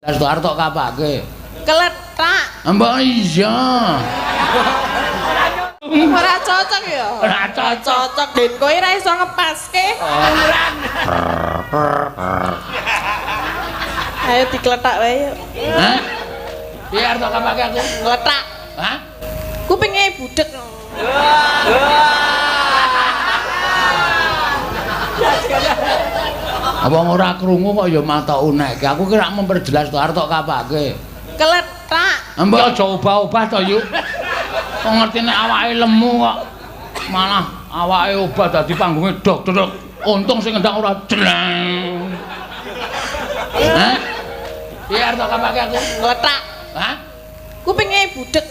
Arep tok kapake. Kelethak. Mbok iya. Ora cocok ya. Ora cocok. Cocok den kowe ora iso ngepaske. Ayo diklethak wae yuk. Hah? Piye arep tok kapake aku? Klethak. Hah? Kupinge budhek. Wong ora krungu kok ya matok unekke. Aku ki rak memperjelas to arep tok kapake. Kelethak. Mbok aja obah-obah to, Yuk. Kok ngerti nek awake lemu kok malah awake obah dadi panggunge dok dok. Untung sing ngendang ora jleng. Hah? Piye arep tok kapake aku? Klethak. Hah? Kupinge budhek.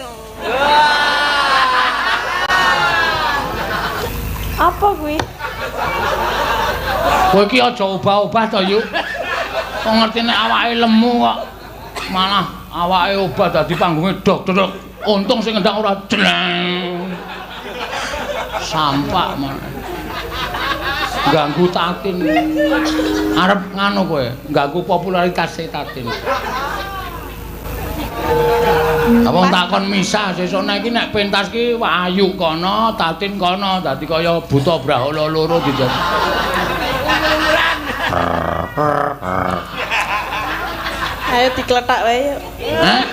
Apa kuwi? Kowe iki aja obah-obah to, Yuk. Kok ngerti nek awake lemu kok malah awake obah dadi panggunge dok dok. Untung sing ngendang ora jleng. Sampak malah. Ganggu Tatin. Arep nganu kowe, ganggu popularitas Tatin. Wong takon misah sesuk nek iki nek pentas ki Ayu kono, Tatin kono, dadi kaya buta brahala loro dijak. Ayo diklethak wae yuk. Hah?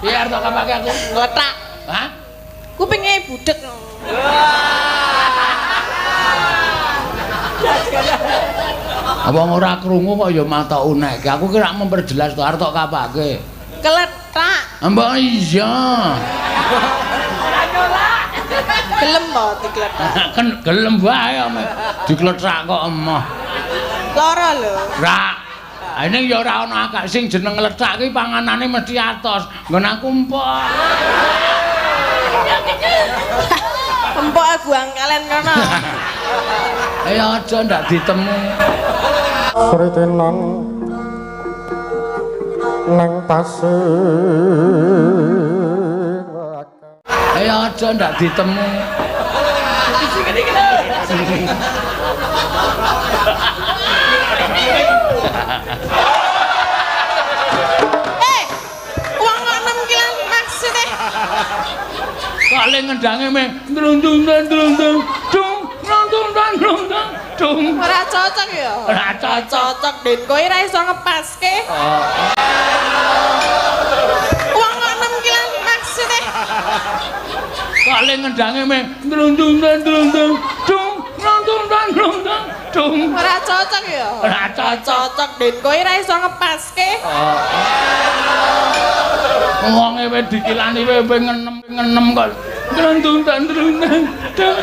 Piye arep tok kapake aku? Klethak. Hah? Kupinge budhek. Wong ora krungu kok ya matok unekke. Aku ki rak memperjelas to arep tok kapake. Kelethak. Mbok iya. Gelem to diklethak? Kan gelem wae ame. Diklethak kok emoh. Lara lho. Ra. Ning ya ora ana akak sing jeneng lethak ki panganane mesti atos. Nggon aku empok. Empok buang kalen kono. Ayo aja ndak ditemu. Sritinan nang pasir. Ayo aja ndak ditemu. Wong kok 6 kilo maksudnya. Kok le ngendange meh ndrundung ndrundung dung ndrundung ndrundung dung. Ora cocok ya. Ora cocok. Cocok den kowe ora iso ngepaske. Wong kok 6 kilo maksudnya. Kok le ngendange meh ndrundung ndrundung dung ndrundung ndrundung dung. Ora cocok ya. Ora cocok. Cocok den kowe ora iso ngepaske. Wonge wis dikilani wis ngenem-ngenem kok. Ndrundung ndrundung dung.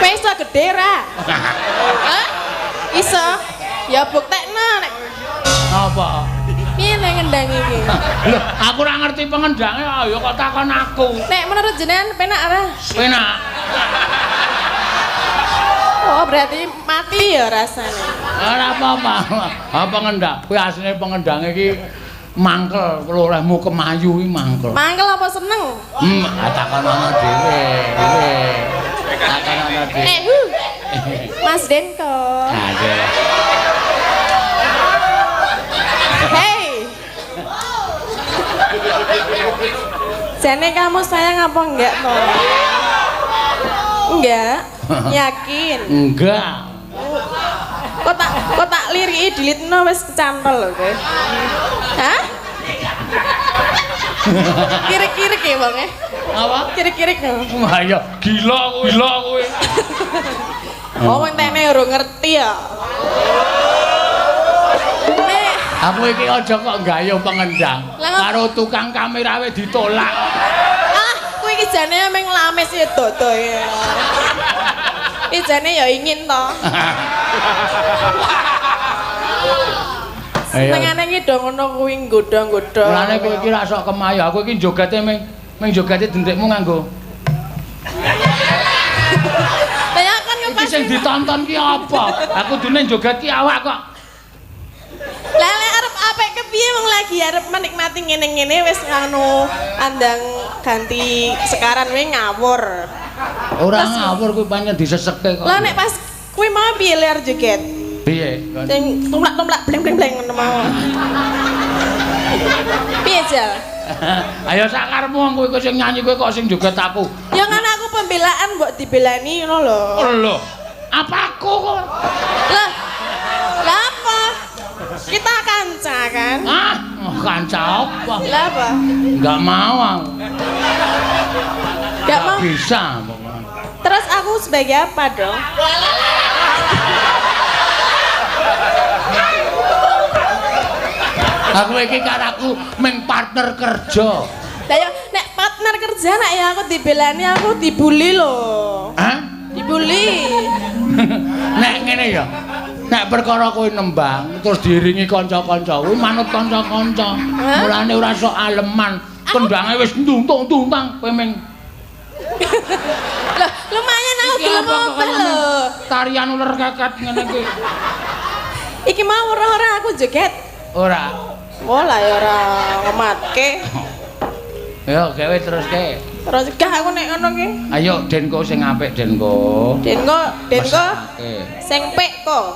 Kowe iso gedhe ra? Hah? Iso? Ya buktekno nek apa? Piye nek ngendang iki? Lho, aku ora ngerti pengendange ya kok takon aku. Nek menurut jenengan penak ora? Penak. Oh, berarti mati ya rasane. Ora apa-apa. Ha pengendang, kuwi asline pengendange iki mangkel, olehmu kemayu iki mangkel. Mangkel apa seneng? Takon ana dhewe, dhewe. Takon ana dhewe. Mas Denko. Aduh. Hey. Jane kamu sayang apa enggak toh? Enggak. Yakin? Enggak. Kok tak liriki dilitno wis kecantol lho kowe. Hah? Kirik-kirik ya wonge. Apa? Kirik-kirik. Wah ya gila kowe, gila kowe. Oh wong tene urung ngerti ya. Nek aku iki aja kok gayuh pengendang. Karo tukang kamera wae ditolak. Ah, kuwi iki jane meng lamis ya dodo ya. Iki jane ya ingin to. Senengane iki do ngono kuwi nggodha-nggodha. Mulane kowe iki ra sok kemayu. Aku iki jogete meng jogete dendekmu nganggo. Lah ya kan iki sing ditonton ki apa? Aku dune joget ki awak kok. Lah lek arep apik kepiye wong lagi arep menikmati ngene-ngene wis nganu andang ganti sekaran we ngawur. Ora ngawur kuwi pancen diseseke kok. Lah nek pas kuwi mau piye ler joget? Piye? Sing tumlak-tumlak bleng-bleng-bleng ngono mau. Piye, Jal? Ayo sakarepmu wong kowe sing nyanyi kowe kok sing joget aku. Ya kan aku pembelaan mbok dibelani ngono lho. Lho, apa aku kok? Lah. Lah apa? Kita kanca kan? Ah, kanca apa? Lah apa? Enggak mau aku. Enggak mau. Bisa pokoknya. Terus aku sebagai apa dong? Aku iki karo aku meng partner kerja. Lah ya nek partner kerja nek ya aku dibelani aku dibully lho. Hah? Dibully. Nek ngene ya. Nek perkara kowe nembang terus diiringi kanca-kanca kuwi manut kanca-kanca. Mulane ora sok aleman. Kendange wis ntuntung-tuntang kowe meng. Loh, lumayan aku gelem obah lho. Tarian uler keket ngene iki. Iki mau ora-ora aku joget. Ora. Wah lah ya ora ngematke. Yo gawe teruske. Terus gah aku nek ngono ki. Ayo Denko sing apik Denko. Denko, Denko. Sing pek ko.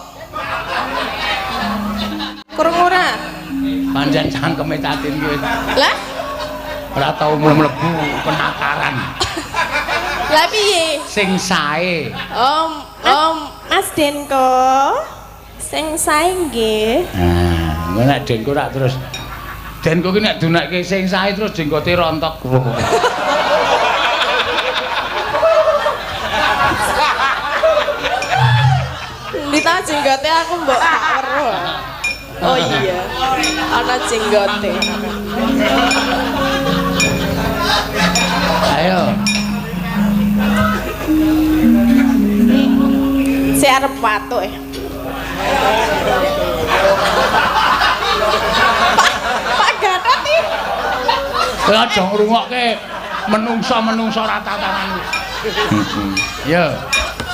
Kurang ora? Pancen cangkeme Tatin ki wis. Lah? Ora tau mlebu penakaran. Lah piye? Sing sae. Om, om Mas Denko. Sing sae nggih. Nah, ngono nek Denko rak terus Denko ki nek dunekke sing sae terus jenggote rontok. Ndi ta jenggote aku mbok gak weruh. Oh iya. Ana jenggote. Ayo. Sik arep watuk ya. Pak Gatot iki. Kowe aja ngrungokke menungsa-menungsa rata-rata. Yo.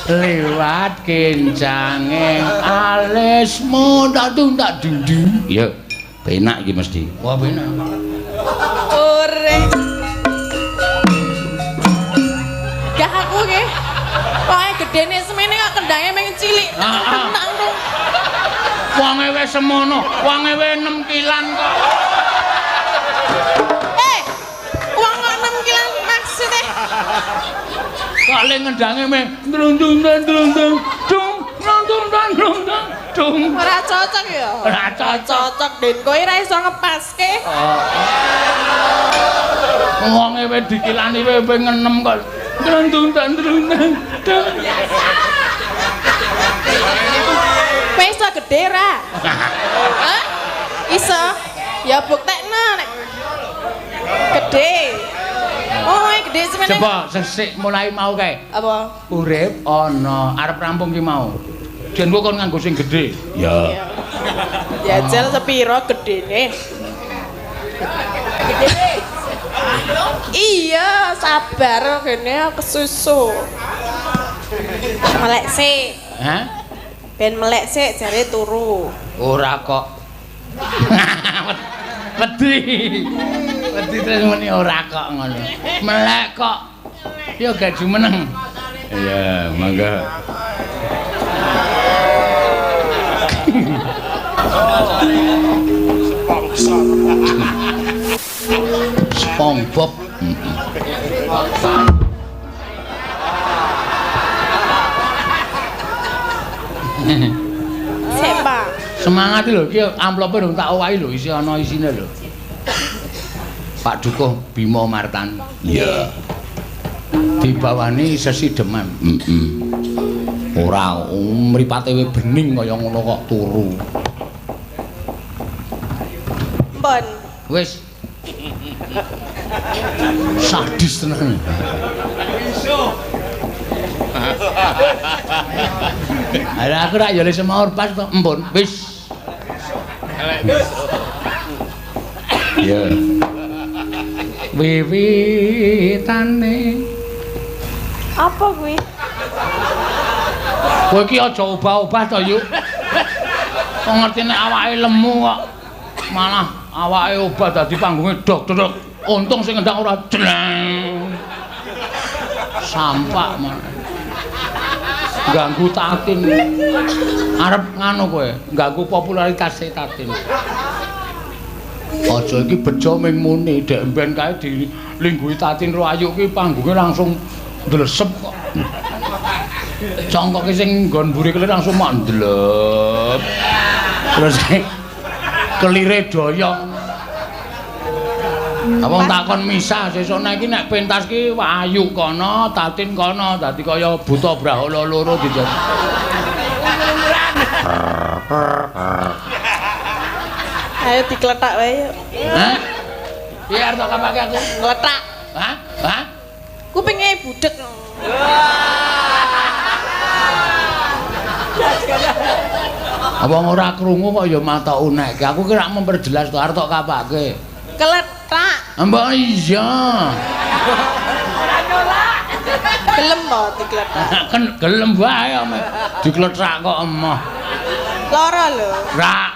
Liwat kencange alismu tak tuntak dinding. Yo. Penak iki mesti. Wah, penak. Ore. Gah aku ki. Pokoke gedene semene kok kendange mung cilik. Tenang dong. Wonge wis semono, wonge wis 6 kilan kok. Eh, wong kok 6 kilan maksudnya? Kok le ngendange meh ndrundung ndrundung dung ndrundung ndrundung dung. Ora cocok ya? Ora cocok Den, kowe ora iso ngepaske. Wonge wis dikilani wis ping 6 kok. Ndrundung ndrundung dung. Kowe iso gedhe ra? Hah? Iso? Ya buktekno nek gedhe. Oh, gedhe semene. Coba sesik mulai mau kae. Apa? Urip ana, arep rampung ki mau. Jen kok kon nganggo sing gedhe. Ya. Jajal sepiro gedhene? Iya, sabar kene kesusu. Melek sik. Hah? Ben melek sik jare turu. Ora kok. Wedi. Wedi terus muni ora kok ngono. Melek kok. Yo gak jumeneng. Iya, mangga. SpongeBob. Sepa. Semangat lho iki amplope durung tak owahi lho isi ana isine lho. Pak Dukuh Bima Martan. Iya. Dibawani sesideman. Heeh. Ora mripate we bening kaya ngono kok turu. Mpun. Wis. Sadis tenan. Ala aku rak ya le semaur pas kok empun wis. Ya. Wiwitane apa kuwi? Kowe iki aja obah-obah to, Yuk. Kok ngerti nek awake lemu kok malah awake obah dadi panggunge dok-dok. Untung sing ngendang ora jleng. Sampak malah. Ganggu Tatin. Arep nganu kowe, ganggu popularitas Tatin. Aja iki bejo ming muni, dek mben kae dilingguhi Tatin ro Ayu ki panggunge langsung ndlesep kok. Congkoke sing nggon mburi kelir langsung mak ndlep. Terus kelire doyong. Wong takon misah sesuk nek iki nek pentas ki Ayu kono, Tatin kono, dadi kaya buta brahala loro dijajal. Ayo dikletak wae yuk. Hah? Piye arep tak kapake aku? Ngletak. Hah? Hah? Kupinge budhek. Wong ora krungu kok ya mata unekke. Aku ki rak memperjelas to arep tak kapake. Keletak. Mbok iya. Ora nolak. Gelem to dikletak. Kan gelem wae ome. Dikletak kok emoh. Lara lho. Ra.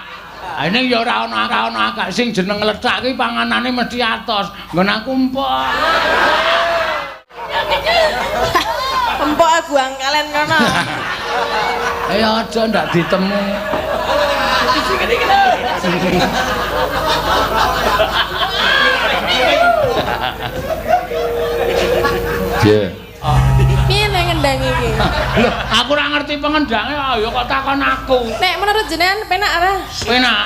Ini ya ora ana akak sing jeneng ngletak ki panganane mesti atos. Nggon aku empok. Empok aku angkalen kono. Ayo aja ndak ditemu. Piye? Piye nek ngendang iki? Lho, aku ora ngerti pengendange ya kok takon aku. Nek menurut jenengan penak ora? Penak.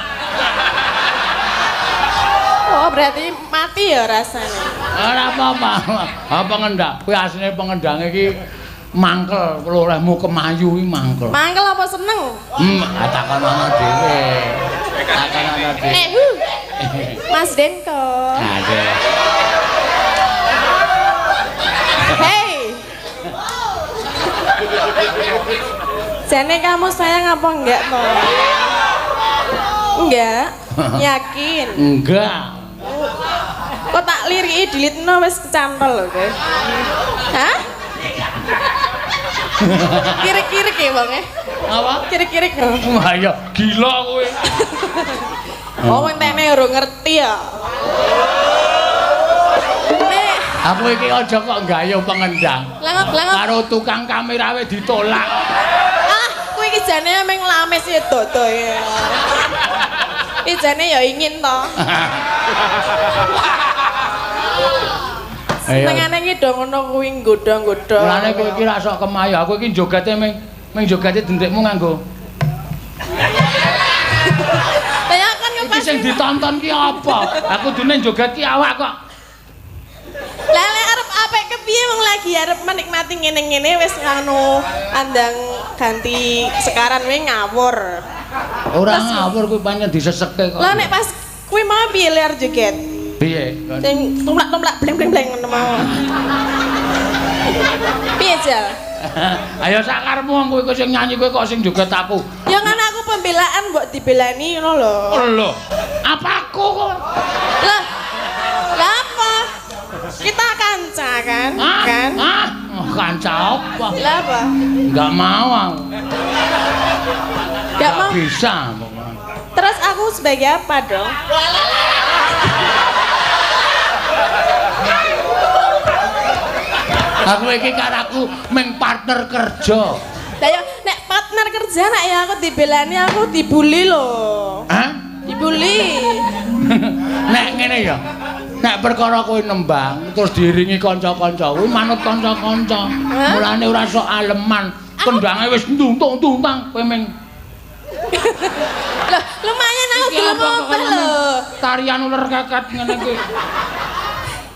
Oh, berarti mati ya rasane. Ora apa-apa. Ha pengendang, kuwi asline pengendange iki mangkel, olehmu kemayu iki mangkel. Mangkel apa seneng? Takon ana dhewe. Takon ana dhewe. Mas Denko. Aduh. Hey. Jane kamu sayang apa enggak toh? Enggak. Yakin? Enggak. Kok tak liriki dilitno wis kecantol lho kowe. Hah? Kirik-kirik ya wonge. Apa? Kirik-kirik. Wah ya gila kowe. Oh wong tene ora ngerti ya. Nek aku iki aja kok gayuh pengendang. Karo tukang kamera we ditolak. Ah, kowe iki jane meng lames ya dodo ya. Iki jane ya ingin to. Senengane iki do ngono kuwi nggodha-nggodha. Mulane kowe iki ra sok kemayu. Aku iki jogete ming jogete dendekmu nganggo. Lah ya kan iki sing ditonton ki apa? Aku kudune joget ki awak kok. Lah lek arep apik kepiye wong lagi arep menikmati ngene-ngene wis nganu andang ganti sekaran we ngawur. Ora ngawur kuwi pancen diseseke kok. Lah nek pas kuwi mau piye ler joget? Piye? Sing tumlak-tumlak bleng-bleng-bleng ngono mau. Piye jal? Ayo sakarepmu wong kowe sing nyanyi kowe kok sing joget aku. Ya kan aku pembelaan mbok dibelani ngono lho. Lho, apa aku kok? Lah. Lah apa? Kita kanca kan? Kan? Ah, kanca apa? Lah apa? Enggak mau aku. Enggak mau. Bisa pokoknya. Terus aku sebagai apa dong? Aku iki karo aku meng partner kerja. Lah ya nek partner kerja nek ya aku dibelani aku dibully lho. Hah? Dibully. Nek ngene ya. Nek perkara kowe nembang terus diiringi kanca-kanca kuwi manut kanca-kanca. Mulane ora sok aleman. Kendange wis ntuntung-tuntang kowe meng. Loh, lumayan aku gelem obah lho. Tarian uler keket ngene iki.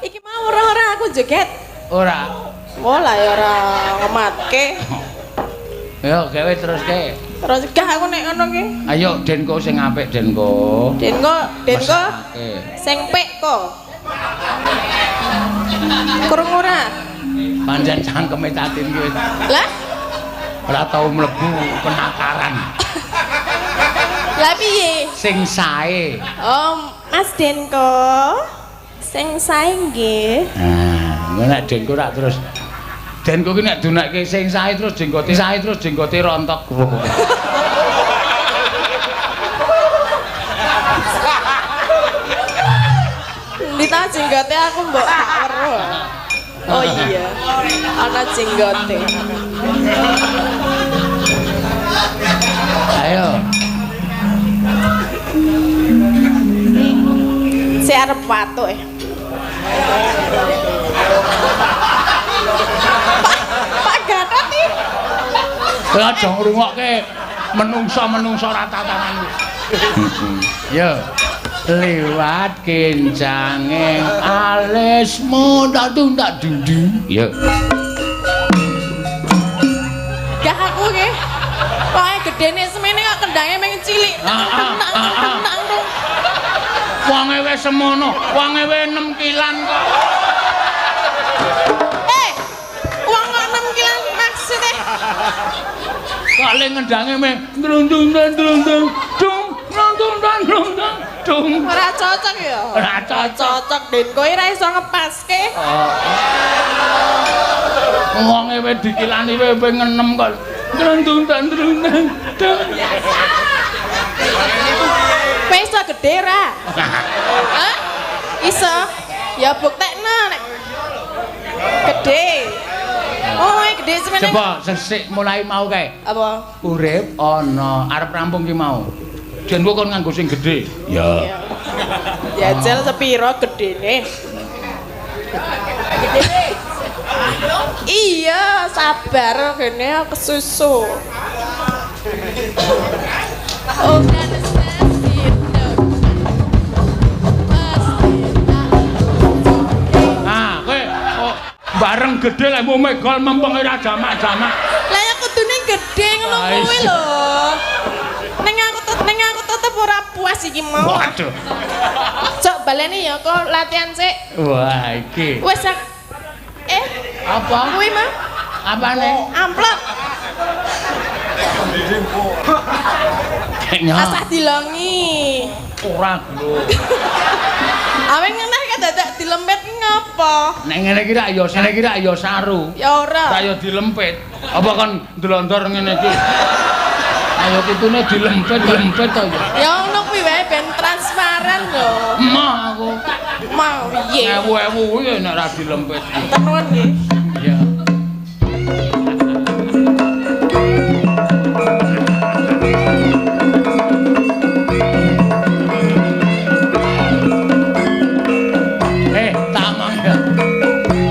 Iki mau ora-ora aku joget. Ora. Oh lah ya ora ngematke. Ayo gawe teruske. Terus gah aku nek ngono ki. Ayo Denko sing apik Denko. Denko, Denko. Sing pek ko. Kurung ora? Pancen cangkeme Tatin ki. Lah? Ora tau mlebu penakaran. Lah piye? Sing sae. Oh, Mas Denko. Sing sae nggih. Nah, nek Denko rak terus Denko ki nek dunekke sing sae terus jenggote sae terus jenggote rontok. Ndi ta jenggote aku mbok gak weruh. Oh iya. Ana jenggote. Ayo. Sik arep watuk. Pak Gatot iki. Lah aja ngrungokke menungsa-menungsa rata-rata. Yo. Liwat kencange alismu tak tuntak dinding. Yo. Gak aku nggih. Pokoke gedene semene kok kendange mung cilik. Tenang. Wonge wis semono, wonge wis 6 kilan kok. Wong kok 6 kilan maksudnya? Kok le ngendange meh ndrundung ndrundung dung ndrundung ndrundung dung. Ora cocok ya. Ora cocok Den, kowe ora iso ngepaske. Wonge wis dikilani wis ping 6 kok. Ndrundung ndrundung dung. Kowe iso gedhe ra? Hah? Iso. Ya buktekno nek gedhe. Oh, gedhe semene. Coba sesik mulai mau kae. Apa? Urip ana, arep rampung ki mau. Jen kok kon nganggo sing gedhe. Ya. Jajal sepiro gedene? Iya, sabar kene kesusu. Oh, ah, kowe kok bareng gedhe lek mu megol mempeng ora jamak-jamak. Lah ya kudune gedhe ngono kuwi lho. Ning aku tetep ora puas iki mau. Waduh. Cok baleni ya kok latihan sik. Wah, iki. Wis apa? Kuwi mah. Apane? Amplop. Asah dilongi. Ora lho. Awe ngeneh kok dadak dilempit ngopo? Nek ngene iki rak ya ngene iki rak ya saru. Ya ora. Rak ya dilempit. Apa kon ndlondor ngene iki? Ayo kutune dilempit-lempit to ya. Ya ngono kuwi wae ben transparan lho. Emoh aku. Mau piye? Ewu-ewu kuwi nek ora dilempit. Tenan nggih. Iya.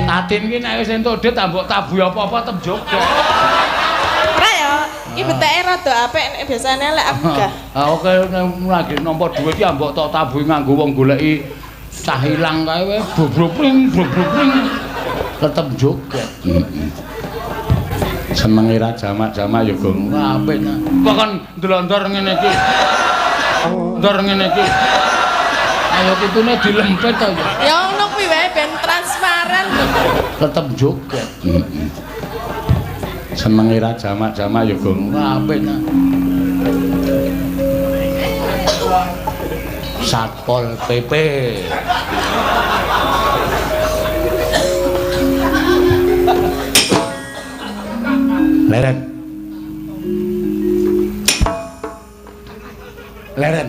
Tatin ki nek wis entuk dhuwit mbok tabuhi apa-apa tetep joget. Ora ya, iki beteke rada apik nek biasane lek aku gah. Ha oke lagi nampa dhuwit ki mbok tok tabuhi nganggo wong goleki cah ilang kae wae brobropring brobropring tetep joget. Senenge ra jamak-jamak ya Gong. Apik. Apa kon ndlondor ngene iki? Ndor ngene iki. Ayo kutune dilempit to ya. Ya ngono kuwi wae ben transparan lho. Tetep joget. Senenge ra jamak-jamak ya Gong. Apik. Satpol PP. Leren. Leren.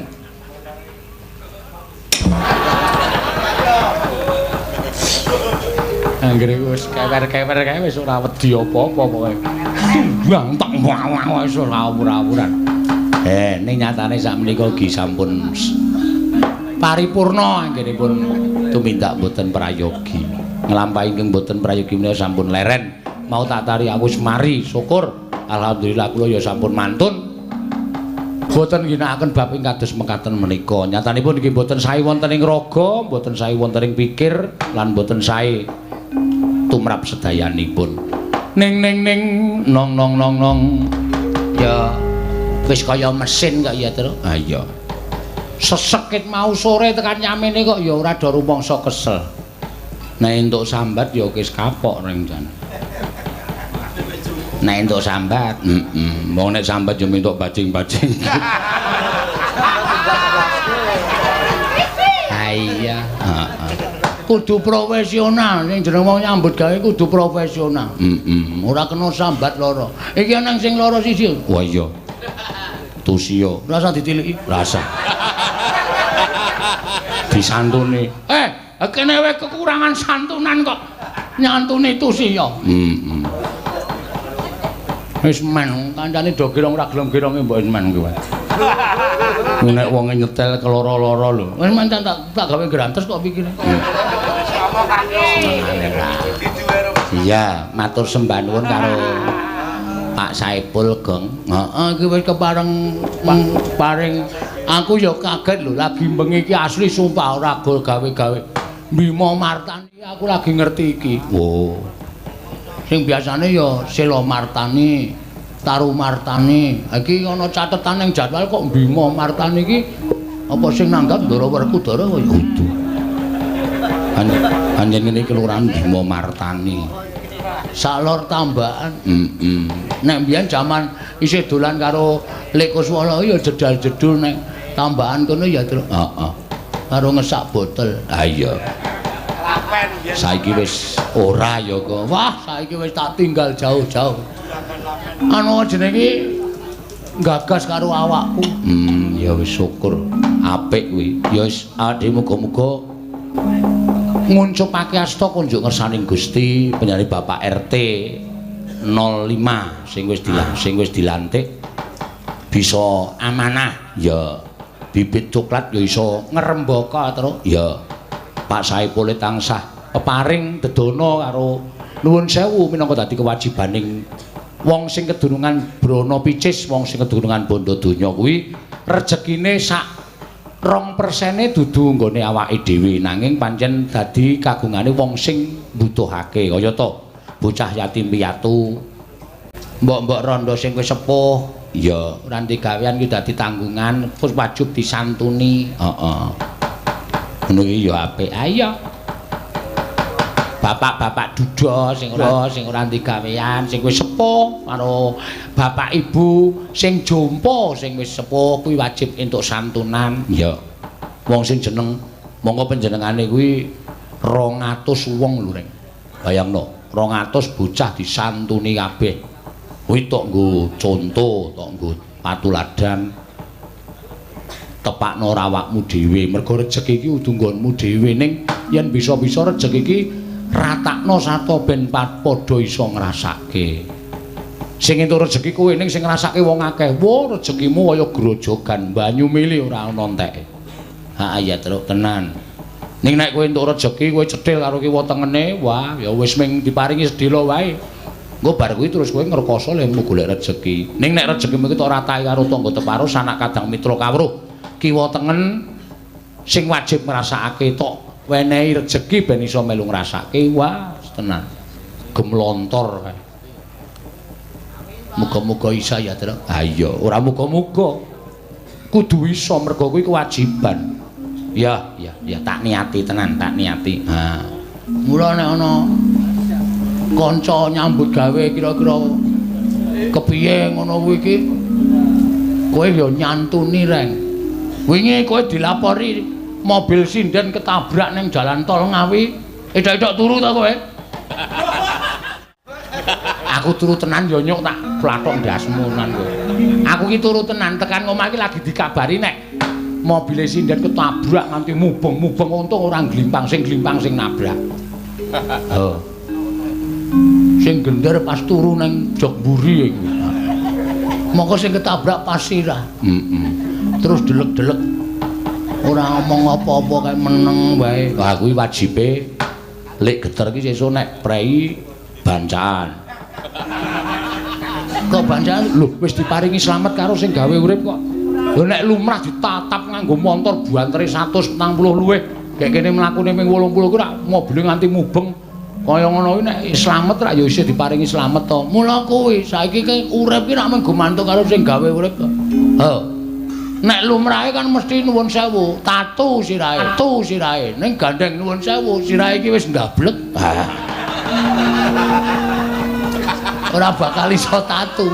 Anggere wis kewer-kewer kae wis ora wedi apa-apa pokoke. Bang tak wah wis ora awur-awuran. Ning nyatane sakmenika ugi sampun paripurna anggenipun tumindak boten prayogi. Nglampahi ingkang boten prayogi menika sampun leren. Mau tak tari aku wis mari, syukur. Alhamdulillah kula ya sampun mantun. Boten ginakaken bab ing kados mekaten menika. Nyatanipun nggih boten sae wonten ing raga, boten sae wonten ing pikir, lan boten sae tumrap sedayanipun. Ning ning ning nong nong nong nong. Ya wis kaya mesin kok ya, Tru. Ha iya. Sesekit mau sore tekan nyamene kok ya ora do rumangsa kesel. Nek entuk sambat ya wis kapok ring jane. Nek entuk sambat, heeh. Wong nek sambat yo entuk bajing-bajing. Ha iya, heeh. Kudu profesional, sing jeneng wong nyambut gawe kudu profesional. Heeh, ora kena sambat lara. Iki ana sing lara siji. Wah iya. Tusiya, rasa ditiliki, rasa. Disantuni. Kene wae kekurangan santunan kok nyantuni tusiya. Heeh. Wis men kancane do girong ora gelem gironge mbok men kuwi. Nek wonge nyetel keloro-loro lho. Wis men tak gawe grantes kok pikire. Iya, matur sembah nuwun karo Pak Saipul Gong. Heeh, iki wis kepareng paring aku ya kaget lho lagi bengi iki asli sumpah ora gol gawe-gawe. Bima Martani aku lagi ngerti iki. Oh. Sing biasane ya Sela Martani, Taru Martani. Iki ana catetan ning jadwal kok Bima Martani iki apa sing nanggap Ndara Werkudara kaya kudu. Anjen ngene iki kelurahan Bima Martani. Salor Tambakan. Heeh. Nek mbiyen jaman isih dolan karo Lek Kuswala ya jedal-jedul nek Tambakan kono ya terus. Heeh. Karo ngesak botol. Ha iya. Saiki wis ora ya kok. Wah, saiki wis tak tinggal jauh-jauh. Anu jenenge iki gagas karo awakku. Ya wis syukur. Apik kuwi. Ya wis ade muga-muga nguncupake asta kunjuk ngersaning Gusti penjane Bapak RT 05 sing wis dilantik bisa amanah ya bibit coklat ya iso ngrembaka terus ya Pak Saipul tansah peparing dedana karo nuwun sewu minangka dadi kewajibaning wong sing kedunungan brana picis wong sing kedunungan bondo donya kuwi rejekine sak 2% dudu nggone awake dhewe nanging pancen dadi kagungane wong sing mbutuhake kaya to bocah yatim piatu mbok-mbok rondo sing wis sepuh ya ora ndek gawean ki dadi tanggungan terus wajib disantuni. Heeh. Ngono iki ya apik. Ayo. Bapak-bapak duda sing ora ndek gawean sing wis sepuh karo bapak ibu sing jompo sing wis sepuh kuwi wajib entuk santunan. Ya. Wong sing jeneng monggo panjenengane kuwi 200 wong lho Reng. Bayangno, 200 bocah disantuni kabeh. Kuwi tok nggo conto, tok nggo patuladan. Tepakno awakmu dhewe, mergo rejeki iki kudu nggonmu dhewe ning yen bisa-bisa rejeki iki ratakno sarta ben padha iso ngrasake. Sing entuk rejeki kowe ning sing ngrasake wong akeh. Wo rejekimu kaya grojogan banyu mili ora ana enteke. Ha iya truk tenan. Ning nek kowe entuk rejeki kowe cethil karo kiwa tengene, wah ya wis ming diparingi sedhela wae. Engko bar kuwi terus kowe ngrekoso lehmu golek rejeki. Ning nek rejekimu iki tok ratahi karo tangga teparo sanak kadang mitra kawruh. Kiwa tengen sing wajib ngrasakake tok wenehi rejeki ben iso melu ngrasake. Wah, tenan. Gemlontor kae. Muga-muga isa ya, Truk. Ha iya, ora muga-muga. Kudu iso mergo kuwi kewajiban. Ya, ya, ya tak niati tenan, tak niati. Ha. Mula nek ana kanca nyambut gawe kira-kira kepiye ngono kuwi iki kowe ya nyantuni Reng. Wingi kowe dilapori mobil sinden ketabrak ning jalan tol Ngawi, edak-edak turu ta kowe? Aku turu tenan ya nyuk tak plathok ndasmu tenan kowe. Aku ki turu tenan tekan omah iki lagi dikabari nek mobile sinden ketabrak nganti mubeng-mubeng untung ora glimpang sing glimpang sing nabrak. Oh. Sing gender pas turu nang jok mburi iku. Mongko sing ketabrak pas sirah. Heeh. Terus delek-delek. Ora ngomong apa-apa kae meneng wae. Wah kuwi wajibe lek geter iki sesuk nek prei bancaan. Kok bancaan? Lho wis diparingi slamet karo sing gawe urip kok. Lho nek lumrah ditatap nganggo montor buantere 140 luwih. Gek kene mlakune ming 80 kuwi rak mobile nganti mubeng. Kaya ngono kuwi nek slamet rak ya isih diparingi slamet to. Mula kuwi saiki ki urip ki rak mung gumantung karo sing gawe urip to. He. Nek lumrahe kan mesti nuwun sewu, tatu sirahe, tatu sirahe. Ning gandeng nuwun sewu, sirahe iki wis ndablek. Ora bakal iso tatu.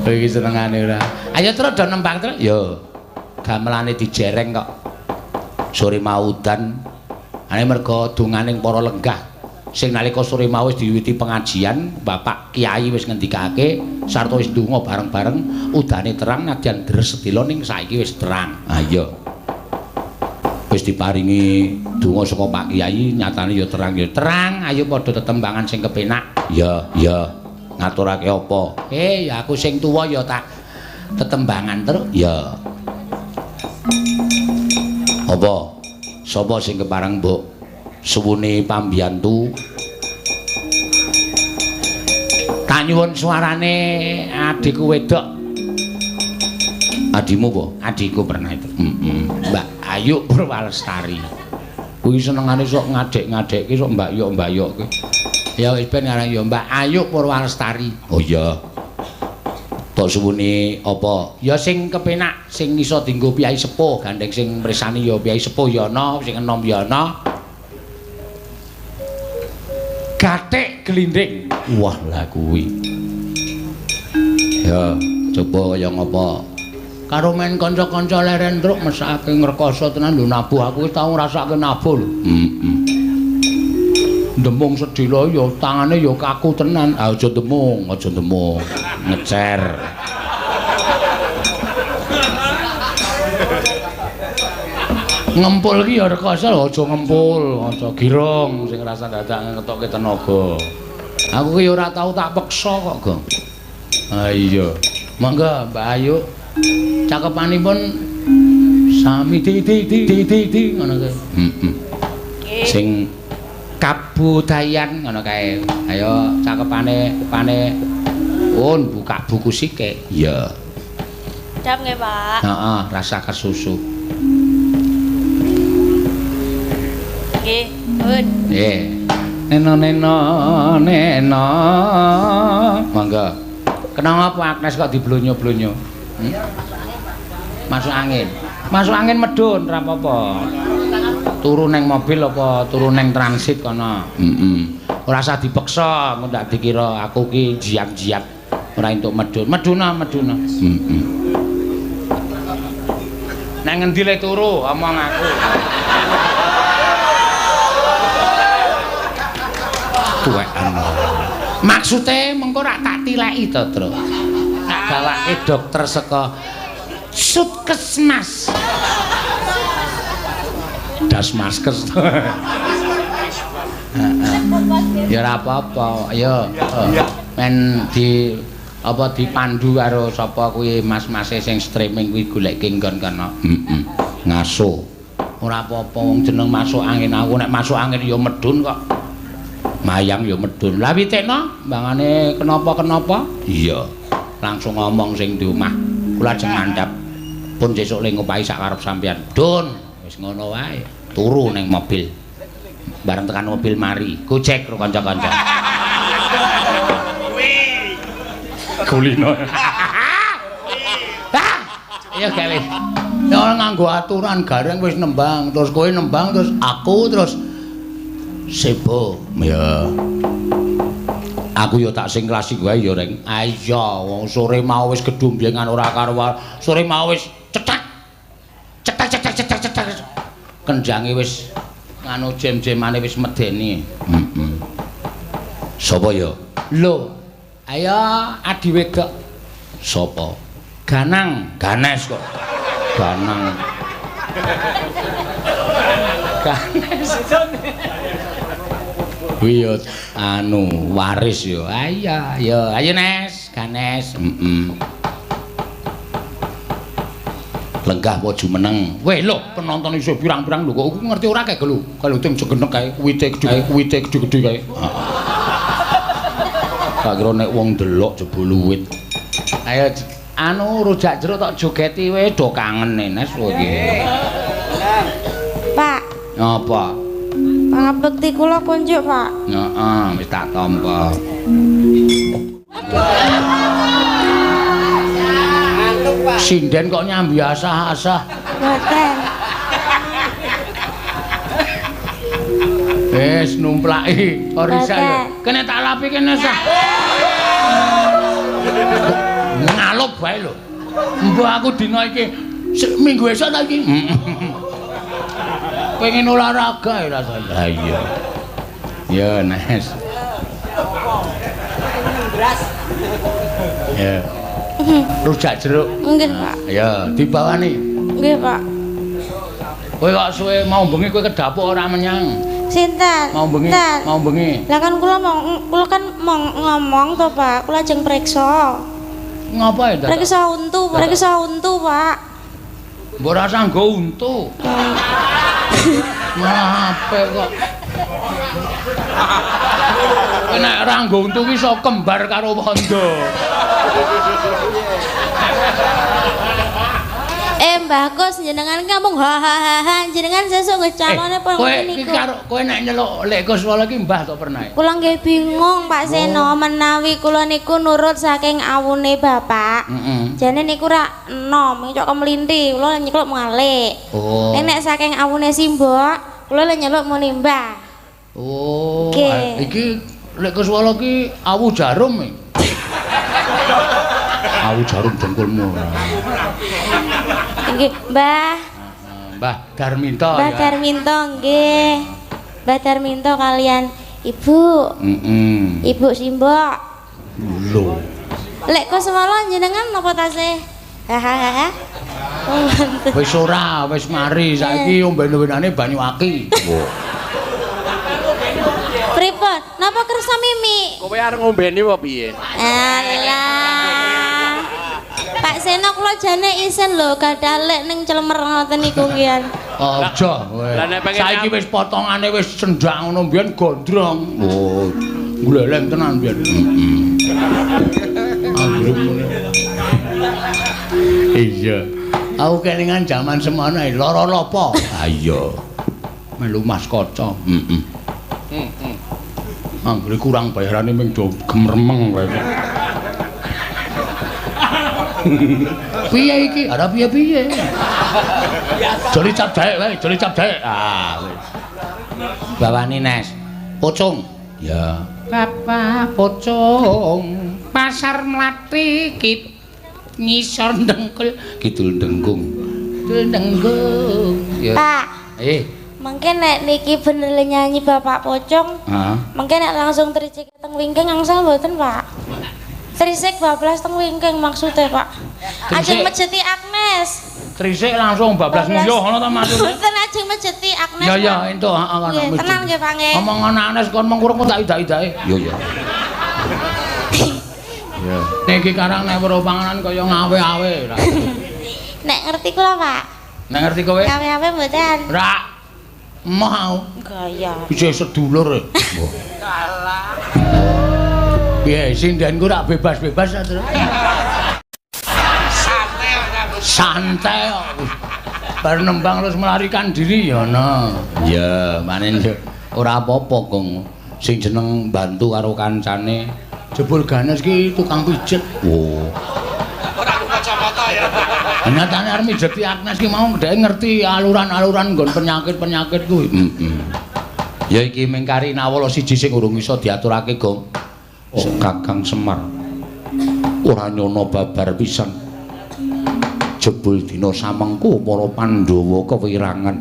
Iki senengane ora. Ayo terus do nembang terus. Yo. Gamelane dijereng kok. Sore mau udan. Ane mergo donganing para lenggah sing nalika sore mau wis diwiwiti pengajian, Bapak Kiai wis ngendikake sarta wis ndonga bareng-bareng udane terang nadyan deres sedela ning saiki wis terang. Ha iya. Wis diparingi donga saka Pak Kiai nyatane ya terang ya terang, ayo padha tetembangan sing kepenak. Ya, ya. Ngaturake apa? Ya aku sing tuwa ya tak tetembangan terus. Ya. Apa? Sapa sing kepareng mbok suwune pambiyantu? Tak nyuwun suarane adikku wedok. Adimu apa? Adikku pernah itu. Heeh. Mbak Ayu Purwalestari. Kuwi senengane sok ngadek-ngadekke sok mbak yok-mbak yok kuwi. Ya wis ben aran ya Mbak Ayu Purwalestari. Oh iya. Tok suwune apa? Ya sing kepenak, sing iso dienggo piyai sepuh, gandeng sing mresani ya piyai sepuh ya ana, sing enom ya ana. Gathik glinding. Wah, lah kuwi. Ya, coba kaya ngapa? Karo men kanca-kanca leren truk mesake ngrekoso tenan lho nabuh aku wis tau ngrasake nabuh lho. Heeh. Demung sedhela ya tangane ya kaku tenan. Ah aja demung, aja demung. Ngecer. Ngempul ki ya rekoso lho, aja ngempul, aja girong sing rasa dadak ngetokke tenaga. Aku ki ya ora tau tak peksa kok, Gong. Ha iya. Monggo Mbak Ayu. Cakepanipun sami di di di di di, di ngono kae. Heeh. Sing kabudayan ngono kae. Ayo cakepane pane pun buka buku sike. Iya. Dap nggih, Pak. Heeh, rasa kesusu. Nggih, pun. Nggih. Neno neno neno. Monggo. Kenapa Agnes kok diblonyo-blonyo? Masuk angin. Masuk angin medhun ora apa-apa. Turu neng mobil apa turu neng transit kono. Heeh. Ora usah dipeksa, engko ndak dikira aku ki jiap-jiap ora entuk medhun. Medhuna, medhuna. Heeh. Nang ngendi le turu omong aku. Tuwekan. Maksude mengko rak tak tileki to, Tru. Tak gawake dokter saka Sutkesmas. Dasmaskes. Ya ora apa-apa. Ayo. Men di apa dipandu karo sapa kuwi mas-mase sing streaming kuwi goleke nggon kono. Heeh. Ngaso. Ora apa-apa wong jeneng masuk angin aku nek masuk angin ya medhun kok. Mayang ya medhun. Lah witekno mbangane kenapa-kenapa? Iya. Langsung ngomong sing di omah. Kula ajeng ngandhap. Pun sesuk le ngopahi sak karep sampean. Dun, wis ngono wae. Turu ning mobil. Bareng tekan mobil mari, gojek karo kanca-kanca. Kulino. Iya gawe. Ya ora nganggo aturan gareng wis nembang, terus kowe nembang terus aku terus sebo. Ya. Aku ya tak sing klasik wae ya, Reng. Ah iya, wong sore mau wis gedhumblengan ora karuan. Sore mau wis cetak. Cetak cetak cetak cetak. Kenjange wis nganu jem-jemane wis medeni. Heeh. Sapa ya? Lho, ayo adi wedok. Sapa? Ganang, Ganes kok. Ganang. Ganes. Kuwi ya anu waris ya. Ayo, ya, ayo Nes, Ganes. Heeh. Lenggah apa jumeneng? Weh lho, penonton iso pirang-pirang lho kok ngerti ora kae lho. Kalau tim jegenek kae, wite gedhe, wite gedhe-gedhe kae. Tak kira nek wong delok jebul wit. Ayo anu rujak jeruk tok jogeti wae do kangen Nes kowe iki. Pak. Apa? Pangabekti kula kunjuk, Pak. Heeh, wis tak tampa. Sinden kok nyambi asah-asah. Mboten. Wis numplaki ora iso. Kene tak lapi kene sah. Ngalup wae lho. Mbok aku dina iki minggu esuk ta iki. Pengen olahraga ya rasane. Ha iya. Ya Nes. Ya. Rujak jeruk. Nggih, Pak. Ya, dibawani. Nggih, Pak. Kowe kok suwe mau bengi kowe kedapuk ora menyang. Sinten? Mau bengi, mau bengi. Lah kan kula mau kula kan mau ngomong to, Pak. Kula ajeng preksa. Ngapa ya, Dadak? Preksa untu, preksa untu, Pak. Mbok ora usah nggo untu. Malah apik kok. Nek ora nggo untu ki iso kembar karo wondo. Mbah Kus jenengan ngomong ha ha ha ha jenengan sesuk nggih calone apa kowe ngene iki niku. karo kowe nek nyeluk Lek Kuswala iki mbah to pernah? Kula nggih bingung Pak Seno menawi kula niku nurut saking awune bapak. Heeh. Jane niku rak enom, cok kemlinthi, kula nyekluk malik. Oh. Nek saking awune simbok, kula lek nyeluk muni mbah. Oh, Nggih. iki Lek Kuswala iki awu jarum iki. Awu jarum dengkulmu. Nggih, Mbah. Mbah Darminto Mbah ya. Darminto nggih. Mbah Darminto kalian Ibu. Heeh. Ibu simbok. Lho. Lek Kuswala jenengan napa tasih? Hahaha. Oh, mantep. Wis ora, wis mari saiki omben-ombenane banyu aki. Pripun? Napa kersa mimi? Kowe arep ngombeni apa piye? Alah. Pak Seno kula jane isen lho gadah lek ning celemer ngoten niku ngian. Aja kowe. Lah nek pengen Saiki wis potongane wis sendak ngono mbiyen gondrong. Oh, gleleng tenan mbiyen. Heeh. Anggere muni. Iya. Aku kelingan jaman semono ae lara lopo. Ha iya. Melu Mas Kaca. Heeh. Heeh. Anggere kurang bayarane ming do gemremeng kowe. Piye iki? Ora piye-piye. Joli cap jaek wae, joli cap jaek. Ah wis. Bawani Nes. Pocong. Ya. Bapak pocong pasar Mlati kit ngisor dengkul kidul dengkung. Kidul dengkung. Ya. Pak, mungkin nek niki bener le nyanyi Bapak Pocong, Heeh. mungkin nek langsung trisik teng wingking angsal mboten, Pak? Trisik bablas teng wingking maksudnya, Pak. Ajeng mejeti Agnes. Trisik langsung bablas nguyuh ngono ta maksudnya? Mboten ajeng mejeti Agnes. Ya ya entuk heeh kono. Nggih, tenan nggih, Pak nggih. Omongan Agnes kon mengkurung tak idak-idake. Iya iya. Ya. Niki karang nek weruh panganan kaya ngawe-awe. Nek ngerti kula, Pak. Nek ngerti kowe? Ngawe-awe mboten. Ora. Emoh aku. Gaya. Isih sedulur. Kalah. Piye sindenku rak bebas-bebas ta, Tru? Santai kok. Bar nembang terus melarikan diri ya ana. Ya, manen ora apa-apa, Gong. Sing jeneng bantu karo kancane. Jebul Ganes ki tukang pijet. Oh. Ora nggo kacamata ya. Nyatane arep mijeti Agnes ki mau dhek ngerti aluran-aluran nggon penyakit-penyakit kuwi. Heeh. Ya iki mung kari nawala siji sing urung iso diaturake, Gong. Kakang Semar ora nyono babar pisan. Jebul dina samengko para Pandhawa kewirangan.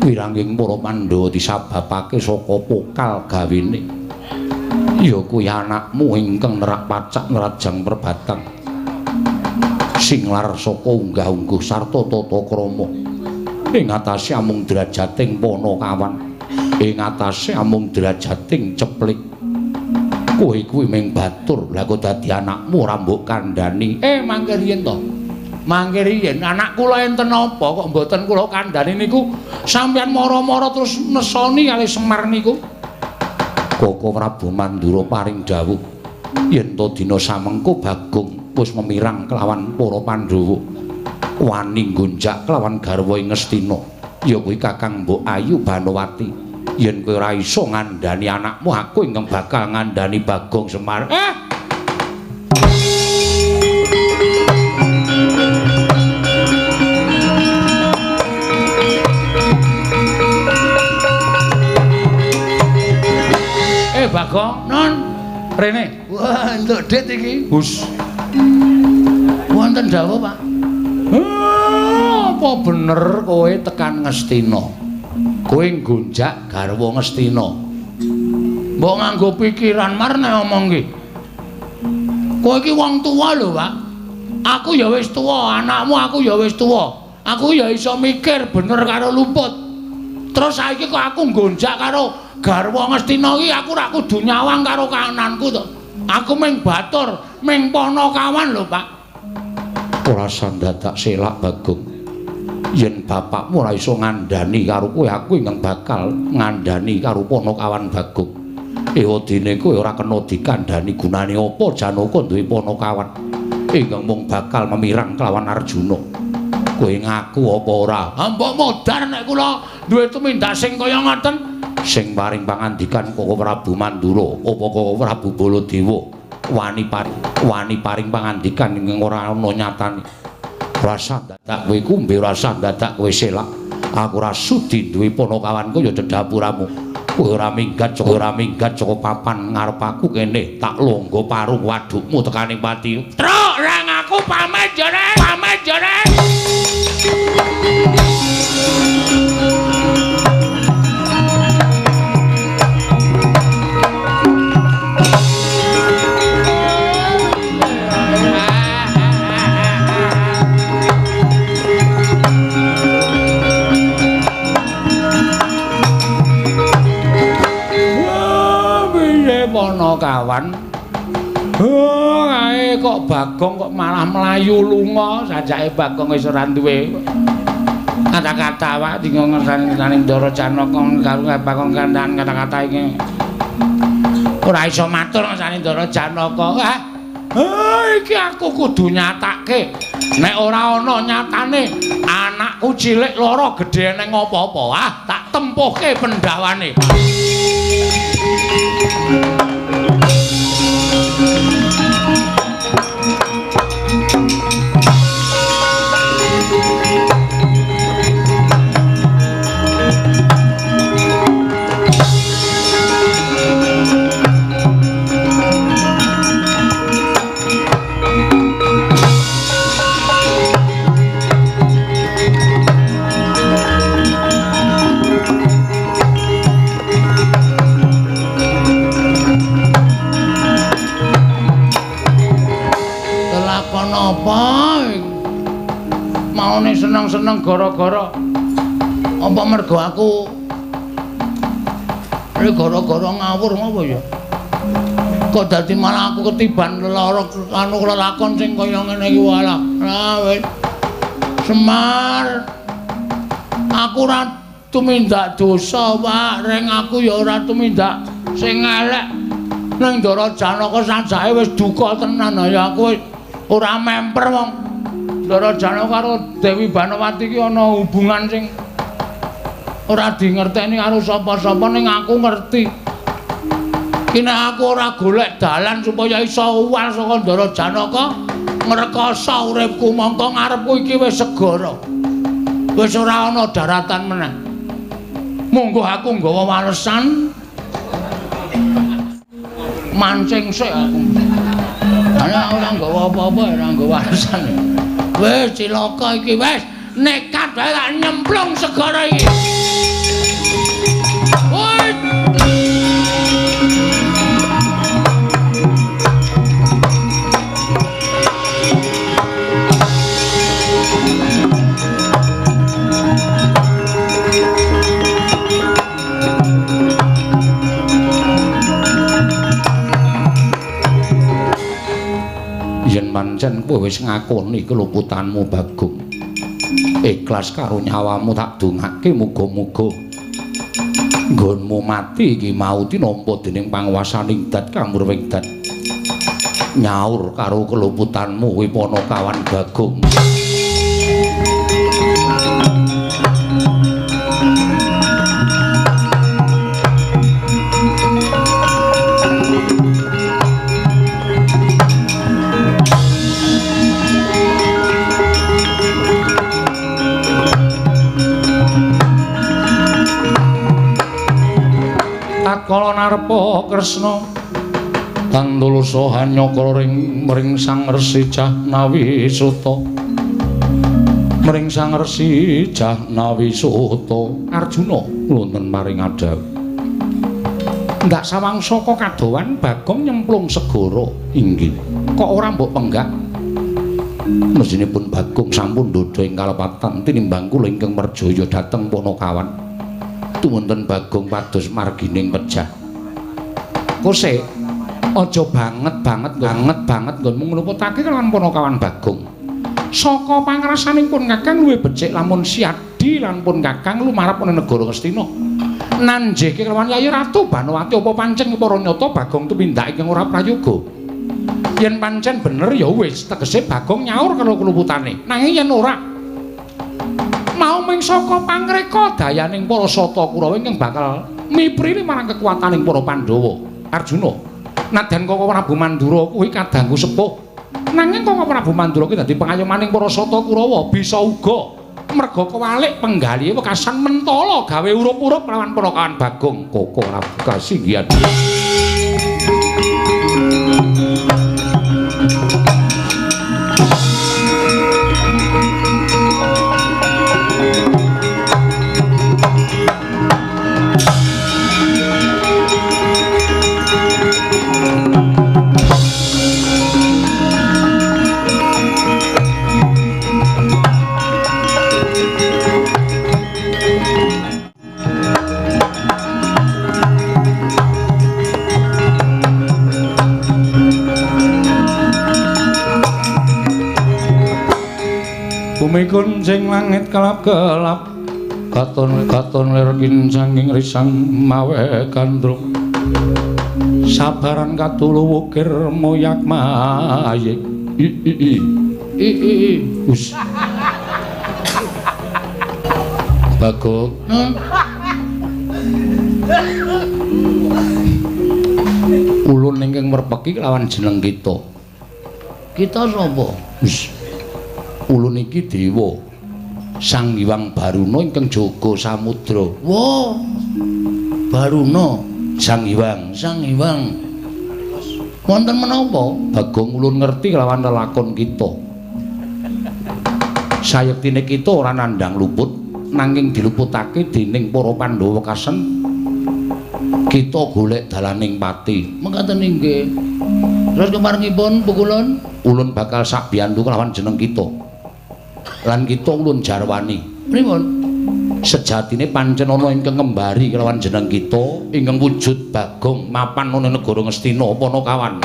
Wiranging para Pandhawa disababake saka pokal gawene. Ya kuwi anakmu ingkang nerak pacak nrajang perbatang. Sing lar saka unggah-ungguh sarta tata krama. Ing atase amung drajating Panakawan. Ing atase amung drajating ceplik. Kowe kuwi ming batur, lha kok dadi anakmu ora mbok kandhani. Mangke riyen to. Mangke riyen anak kula enten apa kok mboten kula kandhani niku sampeyan mara-mara terus nesoni kalih Semar niku. Koko Prabu Mandura paring dawuh yen to dina samengko Bagong wis memirang kelawan para Pandhawa. Wani nggonjak kelawan garwa ing Ngastina. Ya kuwi Kakang Mbok Ayu Banowati. Yen kowe ora iso ngandhani anakmu, aku ingkang bakal ngandhani Bagong Semar. Bagong, non, rene. Wah, entuk dit iki. Hus. Wonten dawuh, Pak. Apa bener kowe tekan Ngastina? Kowe nggonjak garwa Ngastina. Mbok nganggo pikiran mar nek omong ki. Kowe iki wong tuwa lho, Pak. Aku ya wis tuwa, anakmu aku ya wis tuwa. Aku ya iso mikir bener karo luput. Terus saiki kok aku nggonjak karo garwa Ngastina iki aku ora kudu nyawang karo kananku to. Aku ming batur, ming panakawan lho, Pak. Ora sandadak selak Bagong. Yen bapakmu ora iso ngandhani karo kowe, aku ingkang bakal ngandhani karo panakawan Bagong. Ewadene kowe ora kena dikandhani gunane apa Janaka duwe panakawan ingkang mung bakal memirang kelawan Arjuna. Kowe ngaku apa ora? Mbok modar nek kula duwe tumindak sing kaya ngoten. Sing paring pangandikan Koko Prabu Mandura apa Koko Prabu Baladewa wani paring pangandikan ingkang ora ana nyatane. Rasa dadak kowe kumbe, rasa dadak kowe selak. Aku ora sudi duwe panakawan kaya dedapuramu. Kowe ora minggat, saka papan ngarep aku kene tak longgo parung wadukmu tekaning pati. Truk rang aku pamit yo Rek, pamit yo Rek. Kawan, kae kok Bagong kok malah mlayu lunga, sajake Bagong wis ora duwe kata-kata awak dinggo ngersani Ndara Janaka karo Bagong kandan kata-kata iki ora iso matur ngersani Ndara Janaka. Iki aku kudu nyatake, nek ora ana nyatane anakku cilik loro gedhe neng apa-apa, tak tempuhke pendawane. Apa maune seneng-seneng gara-gara apa mergo aku iki gara-gara ngawur ngopo ya kok dadi malah aku ketiban lelara anu lelakon sing kaya ngene iki walah. Wis Semar, aku ora tumindak dosa, Pak. Reng aku ya ora tumindak sing elek ning Ndara Janaka sajake wis duka tenan ya aku wis ora memper wong Ndara Janaka karo Dewi Banowati iki ana hubungan sing ora dingerteni karo sapa-sapa ning aku ngerti. Ki nek aku ora golek dalan supaya iso uwal saka Ndara Janaka ngrekoso uripku mongko ngarepku iki wis segara. Wis ora ana daratan meneh. Monggo aku nggawa walesan mancing sik aku. Ana ora nggawa apa-apa, ora nggawa warisan. Wis cilaka iki wis, nekat wae tak nyemplung segara iki. Woi. Yen pancen kowe wis ngakoni keluputanmu Bagong, ikhlas karo nyawamu tak dongake muga-muga nggonmu mati iki mau tinampa dening panguwasaning dat kamurwing dat. Nyaur karo keluputanmu kuwi panakawan Bagong. Tatkala narpa Kresna tandulusa hanyakra ring mring Sang Resi Jahnawi Suta. Mring Sang Resi Jahnawi Suta Arjuna wonten maring adhawuh. Ndak sawang saka kadowan Bagong nyemplung segara. Inggih. Kok ora mbok penggak? Mesinipun Bagong sampun ndhodha ing kalepatan tinimbang kula ingkang merjaya dhateng Panakawan. Tuwenten Bagong pados margining pejah. Kose aja banget-banget banget-banget nggonmu ngluputake kelawan Panakawan Bagong. Saka pangrasaning pun Kakang luwih becik lamun siadi lan pun Kakang lumarep ana negara Ngastina. Nanjeke kelawan Yayi Ratu Banowati apa pancen para nyata Bagong tumindak ingkang ora prayoga. Yen pancen bener ya wis tegese Bagong nyaur karo kluputane. Nanging yen ora mau ming saka pangreka dayaning para Sata Kurawa ingkang bakal miprili marang kekuataning para Pandhawa. Arjuna, nadyan Koko Prabu Mandura kuwi kadangku sepuh. Nanging Koko Prabu Mandura kuwi dadi pengayomaning para Sata Kurawa bisa uga merga kewalik penggalihe wekasan mentala gawe urup-urup lawan Panakawan Bagong. Koko Prabu kasinggihan. Bumi kuncing langit kelap-kelap katon katon lir kincanging risang mawe gandrung sabaran katulu wukir moyak mayik i i i i i i us Bagong ulun ingkang merpeki lawan jeneng kita. Kita sapa? Us ulun iki dewa Sang Hyang Baruna ingkang jaga samudra. Wah, Baruna Sang Hyang, Sang Hyang. Wonten menapa? Bagong ulun ngerti lawan lelakon kita. Sayektine kita ora nandhang luput, nanging diluputake dening para Pandhawa kasen. Kita golek dalaning pati. Mekaten inggih. Terus kemarengipun pukulun, ulun bakal sabiyantu kelawan jeneng kita. Lan kita ulun jarwani. Pripun? Sejatine pancen ana ingkang ngembari kelawan jeneng kita ingkang wujud Bagong mapan ana negara Ngastina Panakawan.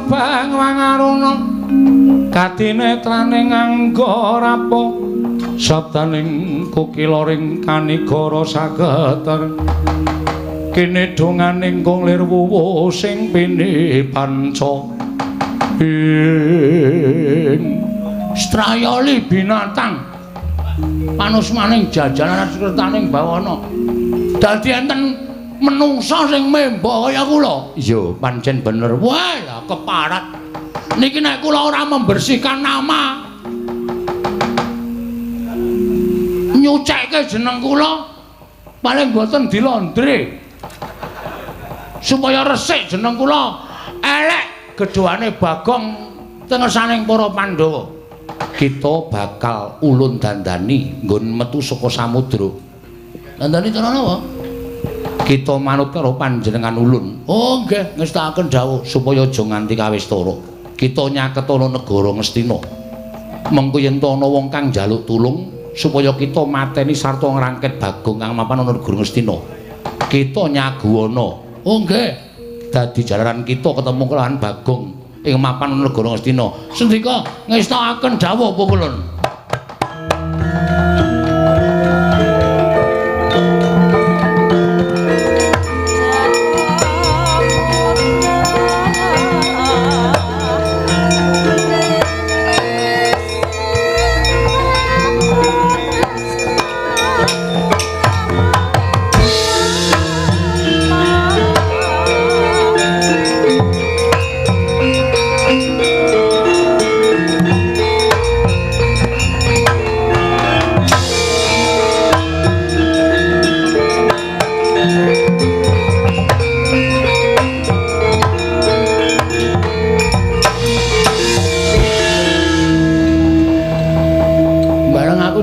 Bang wangaruna kadinetraning angga rapa sabdaning kukilaring kanigara sageter kene donganing kung lir wuwu sing pini panca ing strayoli binatang panusmaning jajaran sertaning bawana dadi enten menungsa sing memba kaya kula. Iya, pancen bener. Wah, lah keparat. Niki nek kula ora membersihkan nama, nyucekke jeneng kula paling boten dilondre. Supaya resik jeneng kula, elek gedhoane Bagong tengesaning para Pandhawa. Kita bakal ulun dandani nggon metu saka samudra. Dandani cara napa? Kita manut karo panjenengan ulun. Oh nggih, ngestakaken dawuh supaya aja nganti kawistara. Kita nyaketana negara Ngastina. Mengko yen ana wong kang njaluk tulung supaya kita mateni sarta ngrangket Bagong kang mapan ana negara Ngastina. Kita nyaguwana. Oh nggih. Dadi jalaran kita ketemu kelawan Bagong ing mapan ana negara Ngastina. Sendika ngestakaken dawuh pukulun.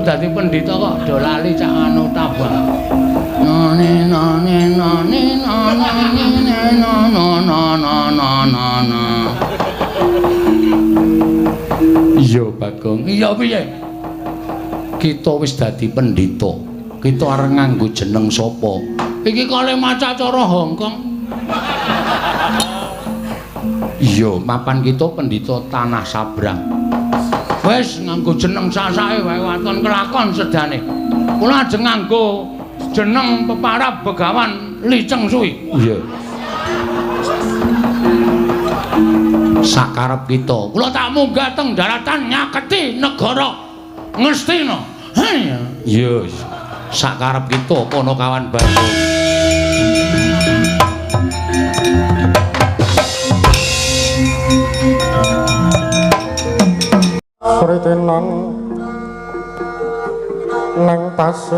dadi pendhita kok do lali cak anu tabah. None none none none none none none none. Iya Bagong. Iya piye? Kita wis dadi pendhita. Kita arep nganggo jeneng sapa? Iki kale maca cara Hongkong. Iya, mapan kita pendhita tanah sabrang. Wis nganggo jeneng sasake wae waton kelakon sedane. Kula ajeng nganggo jeneng peparab Begawan Li Cheng Sui. Iya. Sakarep kita, kula tak munggah teng daratan nyaketi negara Ngastina. Iya. Sakarep kita Panakawan Bagong. Sritinan nang pasir.